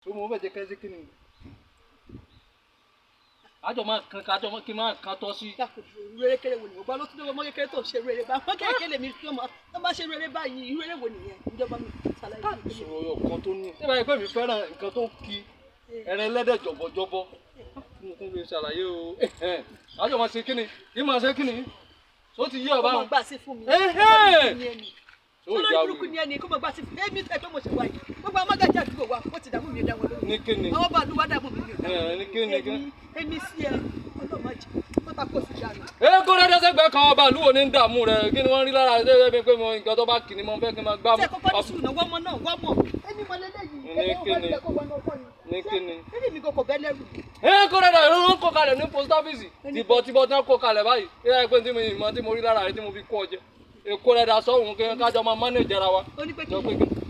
Tó mo fẹ́ jẹ kẹ́sí kí ni àjọ máa kan kájọ kí n máa kan tọ́ sí. Rere kéré wo nìyẹn? Gbọ́ ló tún lọ́wọ́ mọ́ kékeré tó ń ṣe rere bá mọ́ kékeré lèmi tó mọ́ tó bá ṣe rere báyìí, irú eré wo nìyẹn? Ìjọba mi ṣàlàyé fún mi. Ìṣòro ọkàn tó ní. Tí báyìí pé mi fẹ́ràn nǹkan tó ki ẹran ẹlẹ́dẹ̀ jọ̀bọ̀jọ̀bọ̀, mo tún lè ṣàlàyé o. Àjọ máa ṣe kí ni kí máa ṣe kí ni tó ti yí ọba Kó mọ̀ wọn. gbà sí fún mi. Tó Olórí ìyá burúkú wèrè. ni ẹni kó mọ̀ gbà sí fún mi. Èmi tẹ̀ pé mo ṣe wáyé. Gbogbo àwọn mágàjì àdúgbò wa, ó ti dààmú mi, ò dá wọn lóhùn. Ní kí ni? Àwọn bá àdúgbò dààmú mi, ò dá wọn Ẹ, ní kí ni, kí ni? lóhùn. Èmi sí ẹ, ọlọ́mọ jẹ, wọ́n ta kó sí dànù. Ẹ kó rẹ́dẹ́ sẹ́gbẹ̀ẹ́ kan, ọba àlúwo ní ń dààmú rẹ̀. Kí ni wọ́n rí lára rẹ̀? Ṣé pé mo nǹkan tó bá kì ní mo fẹ́ kí n máa gbá Ṣé kọ́kọ́ ní sùúrù náà, wọ́n mọ̀ náà, wọ́n mọ̀. Èmi mọ lélẹ́yìí. Ní kí ni? Ní kí ni? Èmi mi kò bẹ́ lẹ́rù. Ẹ kó rẹ́dẹ́ ìrún ń kó kalẹ̀ ní post office, tìbọ̀ tìbọ̀ tí wọ́n kó kalẹ̀ báyìí. Ẹ ẹ pé tí mo ìmọ̀ tí mo rí lára rẹ̀ tí mo fi kó ọ jẹ, èkó rẹ́dà sọ́hùn kí kájọ máa manage ara wa. Ó ní pé kí Sọ ni? pé kí ni?